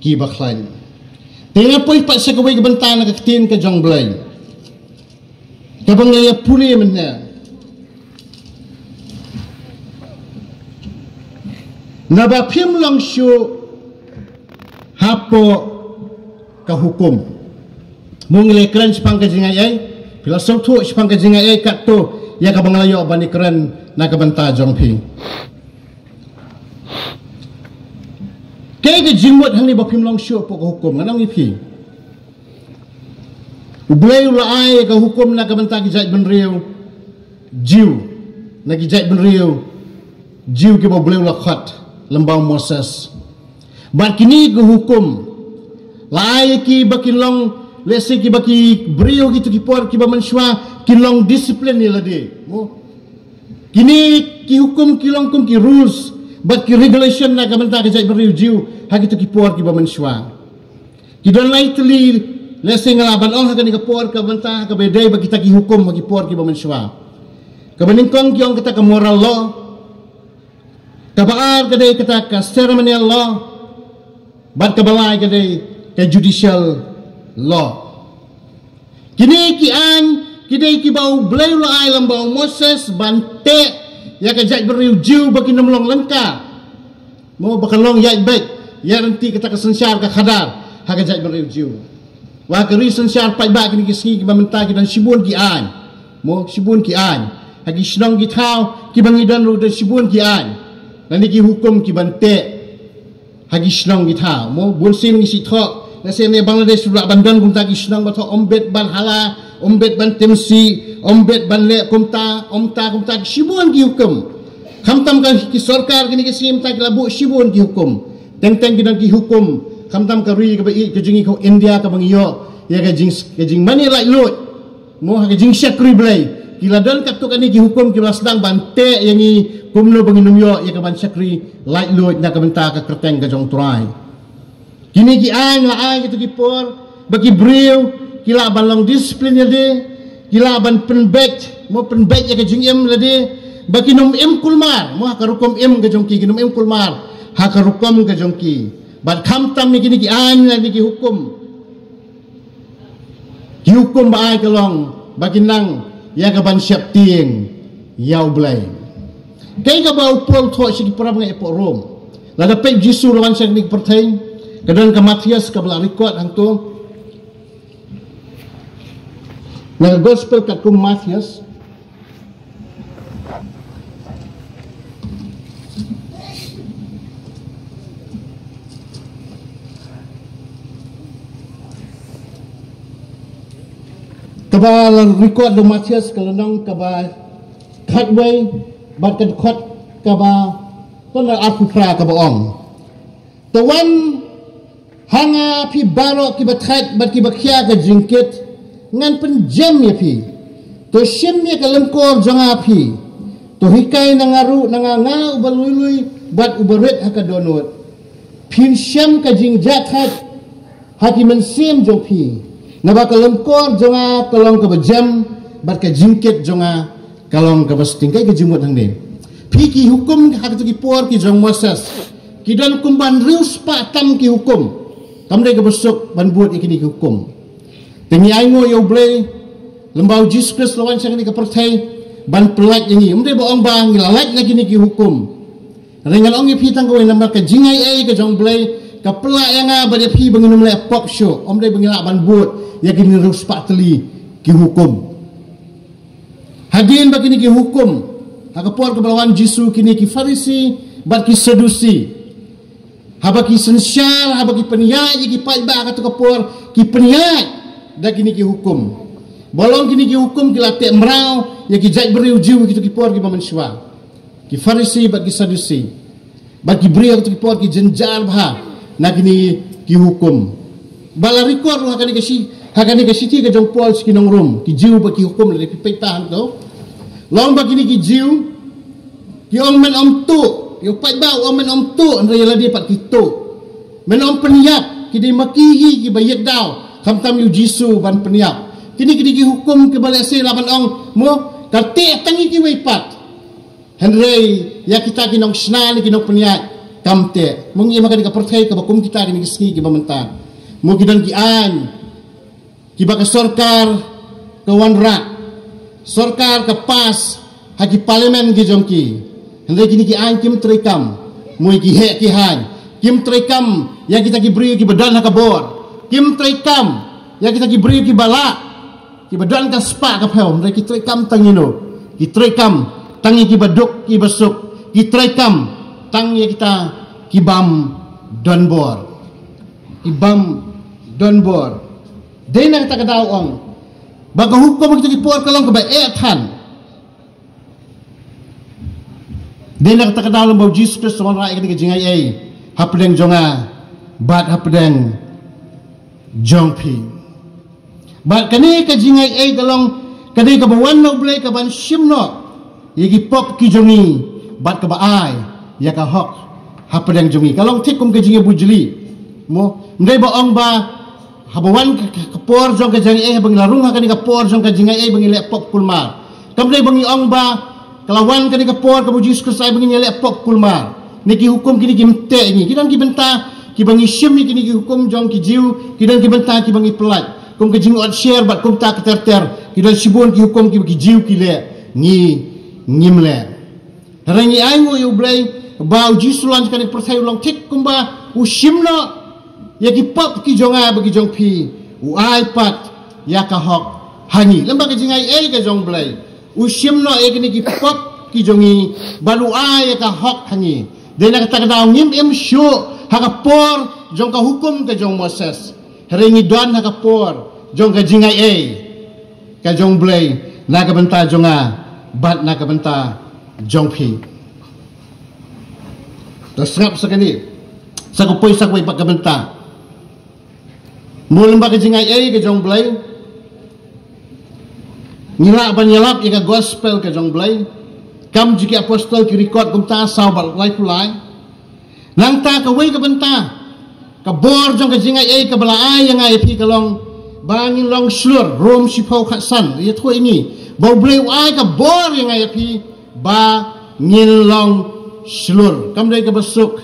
kiba khlaiñ. Te nga poi pat sha kawei ka bynta na ka ktien ka jong U Blei, kaba nga ïa pule mynne. Naba phim long shuh hapoh ka hukum. Mo ngi la kren shaphang ka jingaiei, phi la sngewthuh shaphang ka jingaiei, katto ïa kaba nga la ïoh ban ïakren na ka bynta jong phi. Kaei ka jingmut hangne ba phim long shuh hapoh ka hukum, ngan ong ïa phi. U Blei u la ai ka hukum na ka bynta ki jaitbynriew Jiw, na ki jaitbynriew Jiw kiba U Blei u la khot lyngba u Moses. Bad kine ki hukum la ai ïa ki ba kin long, lehse kiba ki briew ha kito ki por kiba mynshuwa kin long discipline ïa lade. Mo, kine ki hukum ki long kum ki rules bad ki regulation na ka bynta ka jaitbynriew Jiw ha kito ki por kiba mynshuwa. Ki don lai tylli, lehse nga lah ban ong ha kane ka por ka bynta kaba ïadei bad kita ki hukum ha ki por kiba mynshuwa. Kaba nyngkong ki ong kata ka moral law. Kaba ar ka dei kata ka ceremonial law. Bad kaba lai ka dei ka judicial law. Kine ki aiñ ki dei kiba U Blei u la ai lyngba u Moses ban teh ïa ka jaitbynriew Jiw ba kin ym long lyngkar. Mo, ba kan long ïaid beit, ïaid ryntih kata ka synshar ka khadar ha ka jaitbynriew Jiw. Wa ka ri synshar paidbah kine ki sngi kiba mynta ki don shibun ki aiñ. Mo, shibun ki aiñ. Ha ki shnong ki thaw kiba ngi don ruh don shibun ki aiñ lane ki hukum kiban teh ha ki shnong ki thaw. Mo, bunsien ngi shu thoh, lehse ne Bangladesh ruh lah ban don kumta ki shnong ba thoh ym bit ban hala, ym bit ban timsi, ym bit ban leh kumta, kumta, kumta, shibun ki hukum. Khamtam ka ki sorkar kine ki sngi mynta ki la buh shibun ki hukum. Teng teng ki don ki hukum. Khamtam ka ri kaba ïeit ka jong ngi ka India kaba ngi ïoh ïa ka jing, ka jingmane laitluid. Mo, ha ka jingshakri Blei ki la don katto katne ki hukum kiba la sdang ban teh ïa ngi kumno ba ngin ym ïoh ïa ka ban shakri laitluid na ka bynta ka kyrteng ka jong U Trai. Kine ki aiñ la ai kito ki por ba ki briew ki lah ban long discipline ïa lade, ki lah ban pynbeit, mo, pynbeit ïa ka jingim lade, ba kin ym im kulmar, mo, ha ka rukom im ka jong ki, kin ym im kulmar ha ka rukom ka jong ki. Bad khamtam ne kine ki aiñ lane ki hukum, ki hukum ba ai ka long ba kin nang ïa ka ban sheptieng ïa U Blei. Kaei kaba u Paul u thoh sha ki para bangeit hapoh Rom? Lada peit Jisu u la wan sha kane ka pyrthei, ka don ka Mathaios kaba la record hangto. Na ka gospel katkum Mathaios, Kaba la record da u Mathaios ka lynnong kaba khatwei bad ka dkhot kaba khatwei, kaba ong: To wan ha nga phi baroh kiba thait bad kiba khia ka jingkit, ngan pynjem ïa phi. To shim ïa ka lyngkor jong nga phi. To hikai na nga ruh, na nga nga uba lui lui bad uba rit ha ka dohnud. Phin shem ka jingjahthait ha ki mynsiem jong phi. Naba ka lyngkor jong nga ka long kaba jem bad ka jingkit jong nga ka long kaba sting. Kaei ka jingmut hangne? Phi, ki hukum ha kito ki por ki jong Moses ki don kumba hynriew spah tam ki hukum. Kam dei kaba suk ban bud ïa kine ki hukum. Te ngi ainguh ïa U Blei, lymba U Jisu Khrist u la wan sha kane ka pyrthei ban pyllait ïa ngi. Ym dei ba ong ba ngi la lait na kine ki hukum. Hynrei ngan ong ïa phi tang kawei, namar ka jingaiei ka jong U Blei ka pynlah ïa nga bad ïa phi ba ngin ym leh pop shuh. Ym dei ba ngi lah ban bud ïa kine hynriew spah tylli ki hukum. Hadien ba kine ki hukum, ha ka por kaba la wan Jisu, kine ki Pharisi bad ki Sadusi, haba ki synshar, haba ki pynïaid ïa ki paidbah ha kato ka por, ki pynïaid da kine ki hukum. Ba long kine ki hukum ki la teh mraw ïa ki jaitbynriew Jiw ha kito ki por kiba mynshuwa. Ki Pharisi bad ki Sadusi. Bad ki briew ha kato ki por ki jynjar bha na kine ki hukum. Ba la record ruh ha kane ka shi-, ha kane ka shithi ka jong Paul sha ki nong Rom, ki Jiw bad ki hukum, lada phi peit pat hangto. Long ba kine ki Jiw ki ong men ym tuh, ïa u paidbah u ong men ym tuh, hynrei ïa lade pat ki tuh. Men ym pynïap, ki dei ma ki hi kiba ïit daw, khamtam ïa U Jisu ban pynïap. Kine ki dei ki hukum kiba lehse lah ban ong mo ka teh tang ïa kiwei pat. Hynrei ïa kita ki nongshna ne ki nongpynïaid kam teh. Mo ngi im ha kane ka pyrthei kaba kum kita kine ki sngi kiba mynta, mo ki don ki aiñ kiba ka sorkar ka wanrah, sorkar ka pass ha ki parliament ki jong ki. Hynrei kine ki aiñ kim treikam mo ïa ki heh ki haiñ, kim treikam ïa kita ki briew kiba don ha ka bor, kim treikam ïa kita ki briew kiba lah, kiba don ka spah ka phew, hynrei ki treikam tang ïa no? Ki treikam tang ïa kiba duk kiba suk, ki treikam tang ïa kita ki bym don bor, ki bym don bor. Dei na kata ka daw ong ba ka hukum ha kita ki por ka long kaba eh than. Dei na kata ka daw lymba U Jisu Khrist u wanrah ïa kane ka jingaiei hapdeng jong nga bad hapdeng jong phi. Bad kane ka jingaiei ka long ka dei kaba wan na U Blei kaban shim noh ïa ki pop ki jong ngi bad kaba ai ïa ka hok hapdeng jong ngi. Ka long thik kum ka jingïabujli mo. Ym dei ba ong ba haba wan ka, ka, ka por jong ka jingaiei, haba ngi la rung ha kane ka por jong ka jingaiei ba ngi leh pop kulmar. Kam dei ba ngi ong ba ka la wan kane ka por kaba U Jisu Khrist u ai ba ngin ïaleh pop kulmar. Ne ki hukum kine kim teh ïa ngi. Ki don ki bynta kiba ngi shim ïa kine ki hukum jong ki Jiw, ki don ki bynta kiba ngi pyllait. Kum ka jingot sher bad kumta ka ter ter, ki don shibun ki hukum kiba ki Jiw ki leh, ngi ngim leh. Hynrei ngi ainguh ïa U Blei ba U Jisu u la wan sha kane ka pyrthei u long thik kumba u shim noh ïa ki pop ki jong nga bad ki jong phi, u ai pat ïa ka hok ha ngi. Lymba ka jingaiei ka jong U Blei, u shim noh ïa kine ki pop ki jong ngi bad u ai ïa ka hok ha ngi. Dei na kata ka daw ngim im shuh ha ka por jong ka hukum ka jong Moses. Hynrei ngi don ha ka por jong ka jingaiei ka jong U Blei na ka bynta jong nga bad na ka bynta jong phi. To sngap sa kane, sa ka poi sa kawei pat ka bynta. Mo lymba ka jingaiei ka jong U Blei, ngi lah ban ïalap ïa ka gospel ka jong U Blei. Kam Jong ki Apostol ki record kumta saw bad laiphew lai. Nangta kawei ka bynta, ka bor jong ka jingaiei kaba la ai ïa nga ïa phi ka long ba ngin long shlur. Rom shiphew khatsan ïathuh ïa ngi ba U Blei u ai ka bor ïa nga ïa phi ba ngin long shlur. Kam dei kaba suk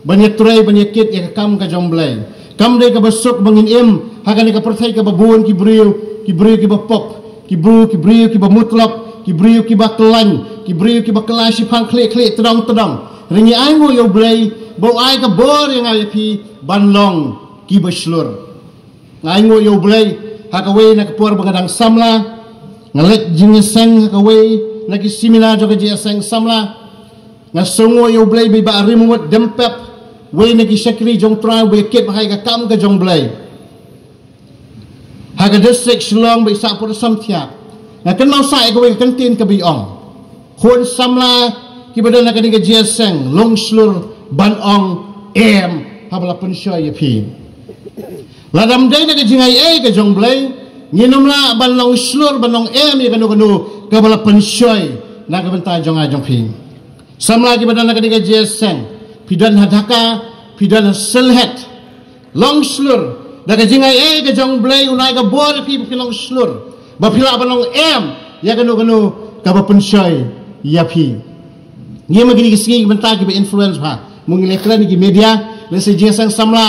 ban ïatrei ban ïakit ïa ka kam ka jong U Blei. Kam dei kaba suk ba ngin im ha kane ka pyrthei kaba bun ki briew, ki briew kiba pop, ki briew, ki briew kiba mutlop, ki briew kiba khlaiñ, ki briew kiba kylla shiphang khlieh khlieh tdong tdong. Hynrei ngi ainguh ïa U Blei ba u ai ka bor ïa nga ïa phi ban long kiba shlur. Nga ainguh ïa U Blei ha kawei na ka por ba nga dang samla, nga leit jingïaseng ha kawei na ki seminar jong ka jingïaseng samla. Nga sngew ïa U Blei ba i Bah Riewmut Dempep, wei na ki shakri jong U Trai ba ïa kit bha ïa ka kam ka jong U Blei ha ka district Shillong ba i sah put samthiah. Nga kynmaw sah ïa kawei ka kyntien kaba i ong, khun samla kiba don ha kane ka jingïaseng, long shlur ban ong em haba la pynshoi ïa phi. Lada ym dei na ka jingaiei ka jong U Blei, ngin ym lah ban long shlur ban ong em ïa kano kano kaba la pynshoi na ka bynta jong nga jong phi. Samla kiba don ha kane ka jingïaseng, phi don ha Dhaka, phi don ha Sylhet, long shlur da ka jingaiei ka jong U Blei, un ai ka bor ïa phi ba phi long shlur, ba phi lah ban ong em ïa kano kano kaba pynshoi ïa phi. Ngi ma kine ki sngi ki bynta kiba influence bha. Mo ngi la kren ïa ki media, lehse jingïaseng samla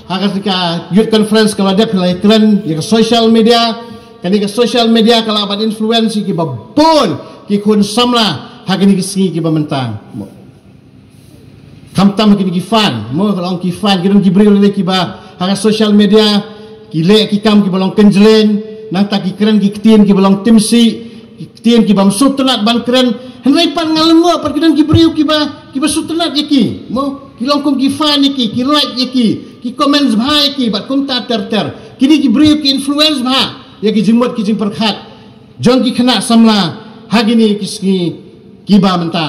ha ka youth conference ka la dep, la kren ïa ka social media. Kane ka social media ka lah ban influence ïa kiba bun ki khun samla ha kine ki sngi kiba mynta. Khamtam ha kine ki fan, mo ka long ki fan, ki don ki briew lei kiba ha ka social media ki leh ki kam kiba long kynjleng, nangta ki kren ki ktien kiba long timsih, ki ktien kiba ym sngewtynnat ban kren. Hynrei pat nga lyngngoh pat ki don ki briew kiba, kiba sngewtynnat ïa ki, mo ki long kum ki fan ïa ki, ki like ïa ki, ki comments bha ïa ki, bad kumta ter ter. Kine ki briew ki influence bha ïa ki jingmut ki jingpyrkhat jong ki khynnah samla ha kine ki sngi kiba mynta.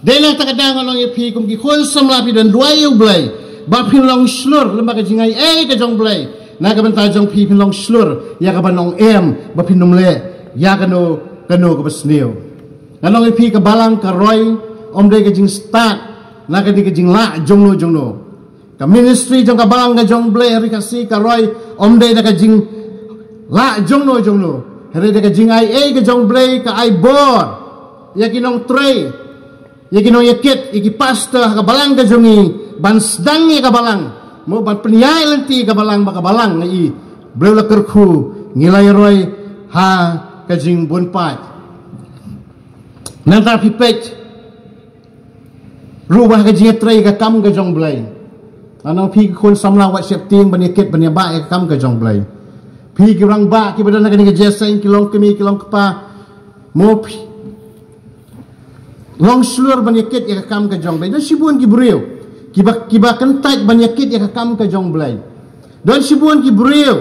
Dei na kata ka daw nga ong ïa phi kum ki khun samla, phi don duwai ïa U Blei ba phin long shlur lyngba ka jingaiei ka jong U Blei. Na ka bynta jong phi, phin long shlur ïa kaban ong em, ba phin ym leh ïa kano kano kaba sniew. Nga ong ïa phi, ka balang ka roi ym dei ka jingstad na ka dei ka jinglah jongno jongno. Ka ministry jong ka balang ka jong U Blei ha ri Khasi ka roi ym dei da ka jinglah jongno jongno. Hynrei da ka jingaiei ka jong U Blei, ka ai bor ïa ki nongtrei, ïa ki nongïakit, ïa ki pastor ha ka balang ka jong ngi, ban sdang ïa ka balang, mo ban pynïaid lynti ïa ka balang, ba ka balang ngi i briew la kyrkhu, ngi la ïaroi ha ka jingbun paid. Nangta phi peit ruh ba ha ka jingïatrei ïa ka kam ka jong U Blei. Nga ong ïa phi ki khun samla, wat sheptieng ban ïakit ban ïabah ïa ka kam ka jong U Blei. Phi ki rangbah kiba don ha kane ka jingïaseng, ki long kmie ki long kpa, mo phi long shlur ban ïakit ïa ka kam ka jong U Blei. Don shibun ki briew kiba, kiba kyntait ban ïakit ïa ka kam ka jong U Blei. Don shibun ki briew,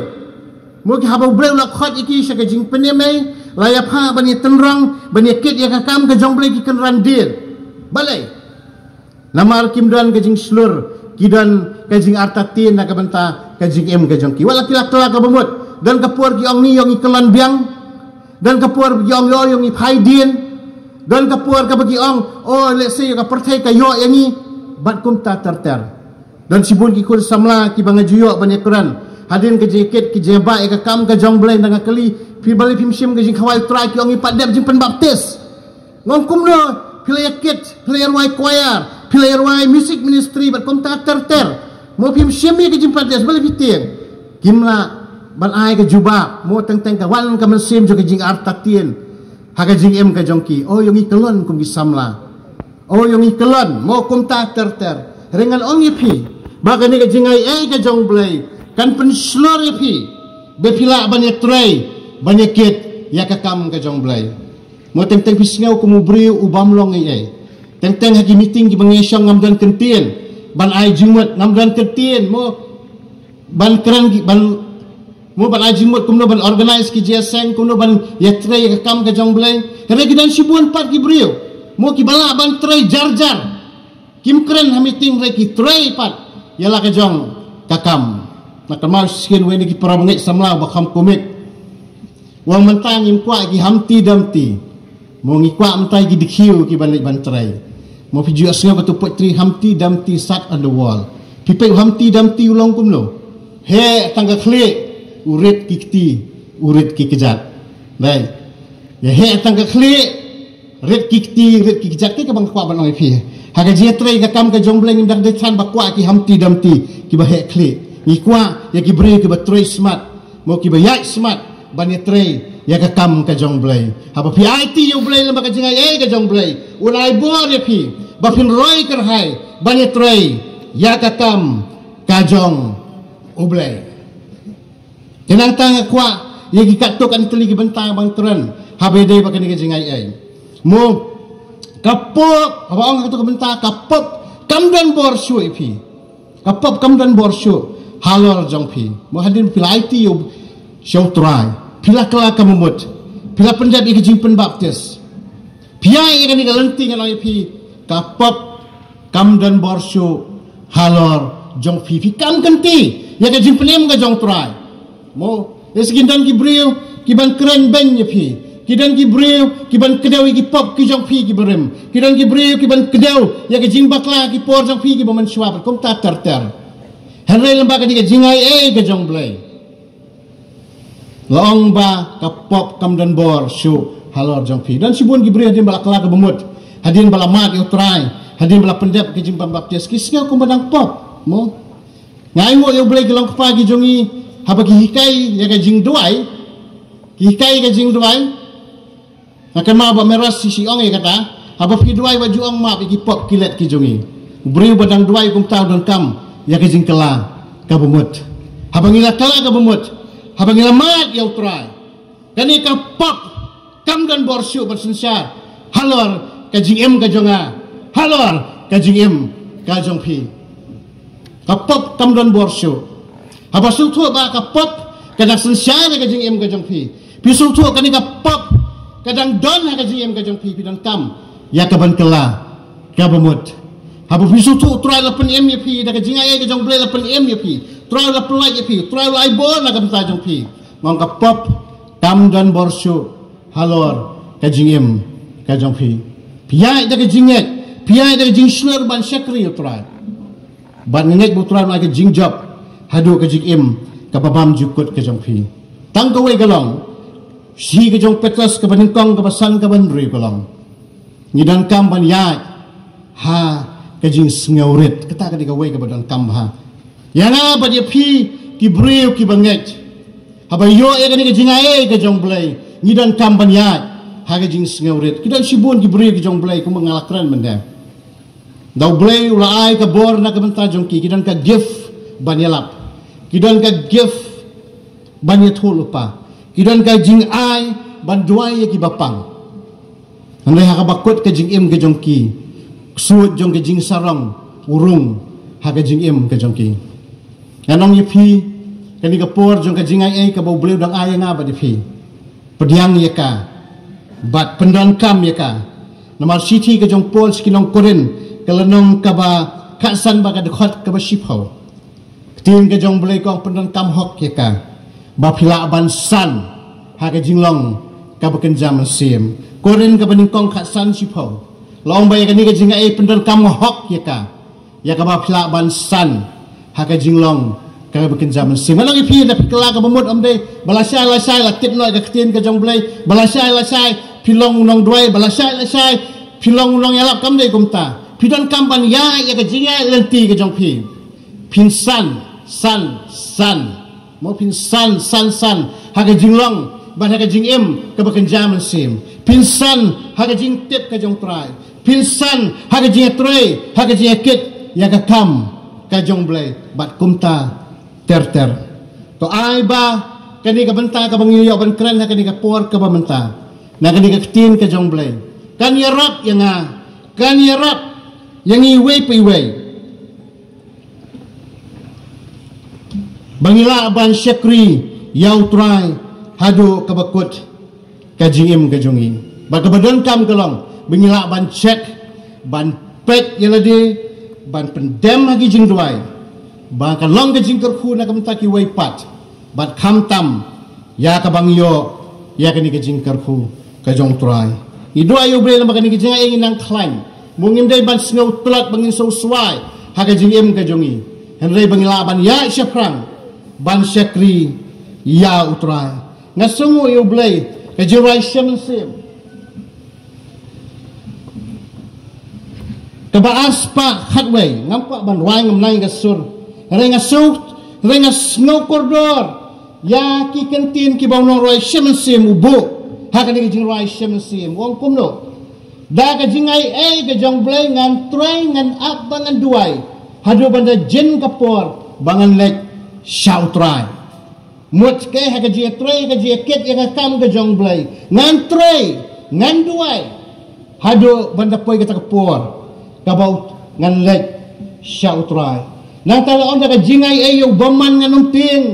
mo ki haba U Blei u la khot ïa ki sha ka jingpynim ei, la ïa phah ban ïa tynrong ban ïa kit ïa ka kam ka jong U Blei, ki kynran dier. Balei? Namar kim don ka jingshlur, ki don ka jingartatien na ka bynta ka jingim ka jong ki. Wat la ki la kylla kaba mut, don ka por ki ong, ngi ïong ngi kyllon biang. Don ka por ki ong, ïong ngi phai dien. Don ka por kaba ki ong, o lehse ïa ka pyrthei ka ïoh ïa ngi, bad kumta ter ter. Don shibun ki khun samla kiba nga ju ïoh ban ïakren hadien ka jingïakit, ka jingbah ïa ka kam ka jong U Blei. Nda nga kylli phi, balei phim shim ka jingkhawai U Trai? Ki ong, ngi pat dep jingpynbaptis. Nga ong, kumno? Phi la ïakit, phi la ïarwai choir, phi la ïarwai music ministry bad kumta ter ter, mo phim shim ïa ka jingbaptis, balei phi tieng? Kim lah ban ai ka jubab, mo teng teng ka wan ka mynsiem jong ka jingartatien ha ka jingim ka jong ki. O ïong ngi kyllon kum ki samla. O ïong ngi kyllon, mo kumta ter ter. Hynrei ngan ong ïa phi ba kane ka jingaiei ka jong U Blei kan pynshlur ïa phi ba phi lah ban ïatrei, ban ïakit ïa ka kam ka jong U Blei. Mo teng teng phi sngew kum u briew u bym long ei ei. Teng teng ha ki meeting kiba ngi shong ngam don kyntien ban ai jingmut, ngam don kyntien, mo ban kren ki, ban, mo ban ai jingmut kumno ban organize ki jingïaseng, kumno ban ïatrei ïa ka kam ka jong U Blei. Hynrei ki don shibun pat ki briew, mo kiba lah ban trei jar jar. Kim kren ha meeting hynrei ki trei pat ïa la ka jong ka kam. Nga kynmaw shisien wei na ki para bangeit samla ba kham kumne. U ong, mynta ngim kwah ki Humpty Dumpty, mo ngi kwah mynta ki dkhiew kiban leit ban trei. Mo phi ju ïohsngew katu poetry, Humpty Dumpty sat on the wall. Phi peit u Humpty Dumpty u long kumno? Heh tang ka khlieh, u rit ki kti, u rit ki kjat. Dei. Ïa heh tang ka khlieh, rit ki kti, rit ki kjat. Kaei kaba nga kwah ban ong ïa phi, ha ka jingïatrei ka kam ka jong U Blei ngim da dei than ba kwah ki Humpty Dumpty kiba heh khlieh. Ngi kwah ïa ki briew kiba trei smat, mo kiba ïaid smat ban ïatrei ïa ka kam ka jong U Blei. Haba phi aiti ïa U Blei lyngba ka jingaiei ka jong U Blei, un ai bor ïa phi ba phin roi kyrhai ban ïatrei ïa ka kam ka jong U Blei. Te nangta nga kwah ïa ki katto katne tylli ki bynta ban kren haba ïadei bad kane ka jingaiei. Mo Ka pop, haba ong ha kato ka bynta, ka pop kam don bor shuh ïa phi. Ka pop kam don bor shuh halor jong phi. Mo, hadien phi la aiti ïa u, sha u Trai, phi la kylla ka bamut, phi la pyndep ïa ka jingpynbaptis, phi ïaid ïa kane ka lynti, ngan ong ïa phi, ka pop kam don bor shuh halor jong phi. Phi kam kynti ïa ka jingpynim ka jong u Trai. Mo, ïa, sa ki don ki briew ki ban kren beiñ ïa phi. Ki don ki briew ki ban kdew ïa ki pop ki jong phi ki barim. Ki don ki briew ki ban kdew ïa ka jingbakla ki por jong phi ki ba mynshuwa, kumta ter ter. Hynrei lem bad kane ka jingaiei ka jong u Blei, la ong ba ka pop kam don bor shuh halor jong phi. Don shibun ki briew hadien ba la kylla ka bamut, hadien ba la mad ïa u Trai, hadien ba la pyndep ka jingpynbaptis, ki sngew kumba dang pop. Mo, nga ainguh ïa u Blei ki long kpa ki jong ngi, haba ki hikai ïa ka jingduwai, ki hikai ïa ka jingduwai. Nga kynmaw ba Meros shi shi ong ïa kata, haba phi duwai, wat ju ong map ïa ki pop ki let ki jong ngi. U briew ba dang duwai kumta u donkam ïa ka jingkylla ka bamut. Haba ngi la kylla ka bamut, haba ngi la mad ïa u Trai, kane ka pop kam don bor shuh ban synshar halor ka jingim ka jong nga, halor ka jingim ka jong phi. Ka pop kam don bor shuh. Haba sngewthuh ba ka pop ka dang synshar ha ka jingim ka jong phi, phi sngewthuh kane ka pop ka dang don ha ka jingim ka jong phi, phi donkam ïa ka ban kylla ka bamut. Haba phi sngewthuh u Trai la pynim ïa phi, da ka jingaiei ka jong u Blei la pynim ïa phi, u Trai la pyllait ïa phi, u Trai la ai bor na ka bynta jong phi, nga ong ka pop kam don bor shuh halor ka jingim ka jong phi. Phi ïaid da ka jingngeit, phi ïaid da ka jingshlur ban shakri ïa u Trai. Bad nga ngeit ba u Trai un ai ka jingjop haduh ka jingim kaba bymjukut ka jong phi. Tang kawei ka long, shi ka jong u Petros kaba nyngkong kaba san kaba hynriew ka long, ngi donkam ban ïaid ha ka jingsngewrit. Kata ka dei kawei kaba donkam bha ïa nga bad ïa phi, ki briew kiba ngeit. Haba ïoh ïa kane ka jingaiei ka jong u Blei, ngi donkam ban ïaid ha ka jingsngewrit. Ki don shibun ki briew ki jong u Blei, kumba nga la kren mynne, da u Blei u la ai ka bor na ka bynta jong ki, ki don ka gift ban ïalap, ki don ka gift ban ïathuhlypa, ki don ka jingai ban duwai ïa kiba pang. Hynrei ha kaba kut ka jingim ka jong ki, ksuid jong ka jingsarong u rung ha ka jingim ka jong ki. Ngan ong ïa phi, kane ka por jong ka jingaiei kaba u Blei u dang ai ïa nga bad ïa phi, pdiang ïa ka bad pyndonkam ïa ka. Namar shithi ka jong u Paul sha ki nong Korinth, ka lynnong kaba khatsan bad ka dkhot kaba shiphew, ka ktien ka jong u Blei ka ong, pyndonkam hok ïa ka, ba phi lah ban san ha ka jinglong kaba kynja mynsiem. Korinth kaba nyngkong khatsan shiphew, la ong ba ïa kane ka jingaiei pyndonkam hok ïa ka, ïa kaba phi lah ban san ha ka jinglong kaba kynja mynsiem. Ngan ong ïa phi, da phi kylla ka bamut, ym dei ba lashai lashai la tip noh ïa ka ktien ka jong u Blei, ba lashai lashai phi long u nongduwai, ba lashai lashai phi long u nongïalap, kam dei kumta. Phi donkam ban ïaid ïa ka jingïaid lynti ka jong phi. Phin san, san, san. Mo, phin san, san, san ha ka jinglong bad ha ka jingim kaba kynja mynsiem. Phin san ha ka jingtip ka jong u Trai. Phin san ha ka jingïatrei, ha ka jingïakit ïa ka kam ka jong u Blei bad kumta ter ter. To ai ba kane ka bynta kaba ngi ïoh ban kren ha kane ka por kaba mynta, na kane ka ktien ka jong u Blei, kan ïarap ïa nga, kan ïarap ïa ngi iwei pa iwei, ba ngi lah ban shakri ïa u Trai haduh kaba kut ka jingim ka jong ngi. Bad kaba donkam ka long ba ngi lah ban check, ban peit ïa lade, ban pyndem ha ki jingduwai, ba ka long ka jingkyrkhu na ka bynta kiwei pat, bad khamtam ïa kaba ngi ïoh ïa kane ka jingkyrkhu ka jong u Trai. Ngi duwai ïa u Blei namar kane ka jingaiei ngin nang khlaiñ. Mo, ngim dei ban sngew tlot ba ngin sngewswai ha ka jingim ka jong ngi, hynrei ba ngi lah ban ïaid shaphrang ban shakri ïa u Trai. Nga sngewnguh ïa u Blei, ka jingrwai Shem Mynsiem kaba ar spah khatwei, ngam kwah ban rwai, ngam nang ïa ka sur, hynrei nga sngew, hynrei nga sngew kordor ïa ki kyntien kiba u nongrwai Shem Mynsiem u buh ha kane ka jingrwai Shem Mynsiem. U ong kumno? Da ka jingaiei ka jong u Blei ngan trei, ngan ap bad ngan duwai haduh ban da jin ka por ba ngan leit sha u Trai. Mut ka, ha ka jingïatrei, ka jingïakit ïa ka kam ka jong u Blei, ngan trei, ngan duwai. Haduh ban da poi kata ka por kaba ngan leit sha U Trai. Nangta la ong, da ka jingai ei ïa u bymman ngan ym tieng.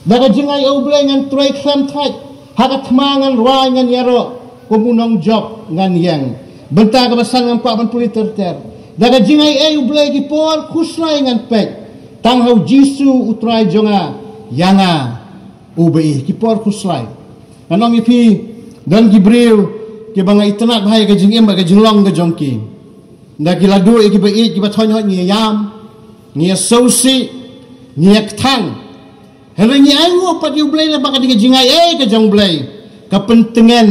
Da ka jingai ei U Blei ngan trei khlem thait. Ha ka thma ngan rwai ngan ïaroh, kum u nongjop ngan ïeng. Bynta kaba san ngam kwah ban pule ter ter. Da ka jingai ei U Blei ki por khuslai ngan peit. Tang ha U Jisu U Trai jong nga, ïa nga uba ïeit. Ki por khuslai. Ngan ong ïa phi, don ki briew kiba nga itynnad bha ïa ka jingim bad ka jinglong ka jong ki. Da ki la duh ïa kiba ïeit kiba thoiñ hoid, ngi ïam, ngi ïa sngewsih, ngi ïa kthang. Hynrei ngi ainguh pat ïa U Blei lyngba ka dei ka jingai ei ka jong U Blei, ka pyntngen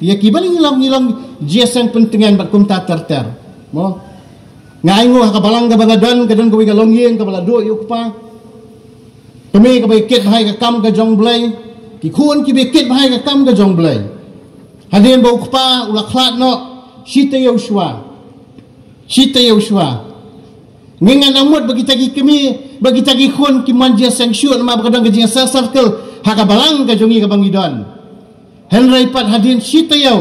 ïa ki. Ba ngi long, ngi long jingïaseng pyntngen bad kumta ter ter. Mo? Nga ainguh ha ka balang kaba nga don, ka don kawei ka longïing kaba la duh ïa u kpa. Kmie kaba ïa kit bha ïa ka kam ka jong U Blei. Ki khun kiba ïa kit bha ïa ka kam ka jong U Blei. Hadien ba u kpa u la khlad noh, shi taïew shuwa, shi taïew shuwa, ngi, ngan ym mut ba kita ki kmie, ba kita ki khun kim wan jingïaseng shuh, namar ba ka don ka jingïaseng circle ha ka balang ka jong ngi kaba ngi don. Hynrei pat hadien shi taïew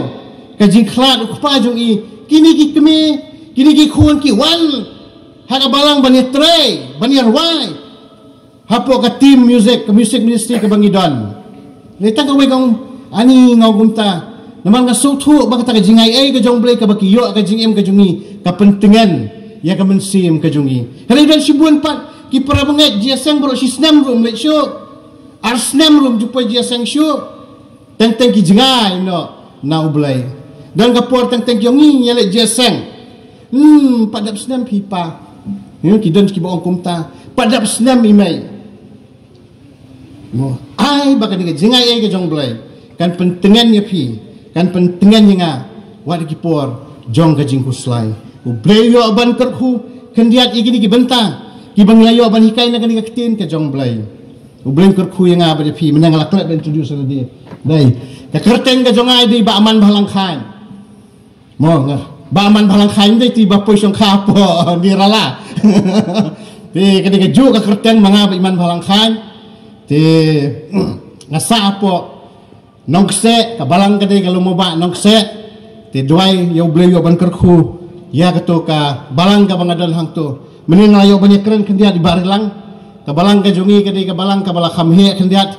ka jingkhlad u kpa jong i, kine ki kmie, kine ki khun ki wan ha ka balang ban ïatrei, ban ïarwai hapoh ka team music, ka music ministry kaba ngi don. Hynrei tang kawei ka ong, ani, nga ong kumta, namar nga sngewthuh ba kata ka jingai ei ka jong U Blei kaba ki ïoh ka jingim ka jong ngi ka pyntngen ïa ka mynsiem ka jong ngi. Hynrei don shibun pat ki para bangeit jingïaseng baroh shi snem ruh ym leit shuh, ar snem ruh ym ju poi jingïaseng shuh. Teng teng ki jngai noh na U Blei. Don ka por teng teng ki ong, ngi ïa leit jingïaseng. Hmm, pat dap snem phi pa. Hmm, ki don kiba ong kumta, pat dap snem i mei. Mo, ai ba ka dei ka jingai ei ka jong U Blei kan pyntngen ïa phi, kan pyntngen ïa nga wat ki por jong ka jingkhuslai. U Blei u ïoh ban kyrkhu khyndiat ïa kine ki bynta kiba ngi la ïoh ban hikai na kane ka ktien ka jong U Blei. U Blei un kyrkhu ïa nga bad ïa phi. Mynne nga la klet ban introduce ïa lade. Dei, ka kyrteng ka jong nga dei Bah Aman Bhalang Khain. Mo, nga, Bah Aman Bhalang Khain dei te ba poi shongkha hapoh Nirala. Te ka dei kajuh ka kyrteng ma nga, Bah Aman Bhalang Khain. Te nga sah hapoh Nongkseh, ka balang ka dei ka Longmobah Nongkseh. Te duwai ïa U Blei u ïoh ban kyrkhu ïa kato ka balang kaba nga don hangto. Mynne nga la ïoh ban ïakren khyndiat i Bah Rilang. Ka balang ka jong ngi ka dei ka balang kaba la kham heh khyndiat.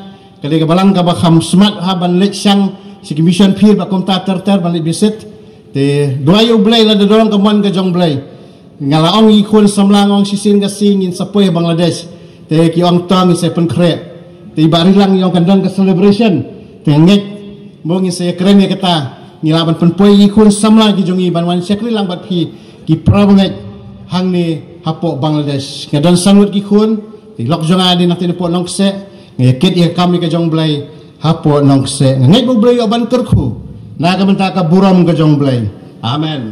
Ka dei ka balang kaba kham smat ha ban leit shang sha ki mission field bad kumta ter ter, ban leit visit. Te duwai ïa U Blei, lada don ka mon ka jong U Blei, nga la ong ïa ki khun samla, nga ong shisien ka sngi ngin sa poi Bangladesh. Te ki ong to, ngin sa pynkhreh. Te i Bah Rilang i ong kan don ka celebration. Te nga ngeit mo ngin sa ïakren ïa kata. Ngi lah ban pynpoi ïa ki khun samla ki jong ngi ban wan shakri lang bad phi ki para bangeit hangne hapoh Bangladesh. Nga don san ngut ki khun. Te lok jong nga dei na te napoh Nongkseh. Nga ïa kit ïa ka kam ïa ka jong U Blei hapoh Nongkseh. Nga ngeit ba U Blei u ïoh ban kyrkhu na ka bynta ka burom ka jong U Blei. Amen.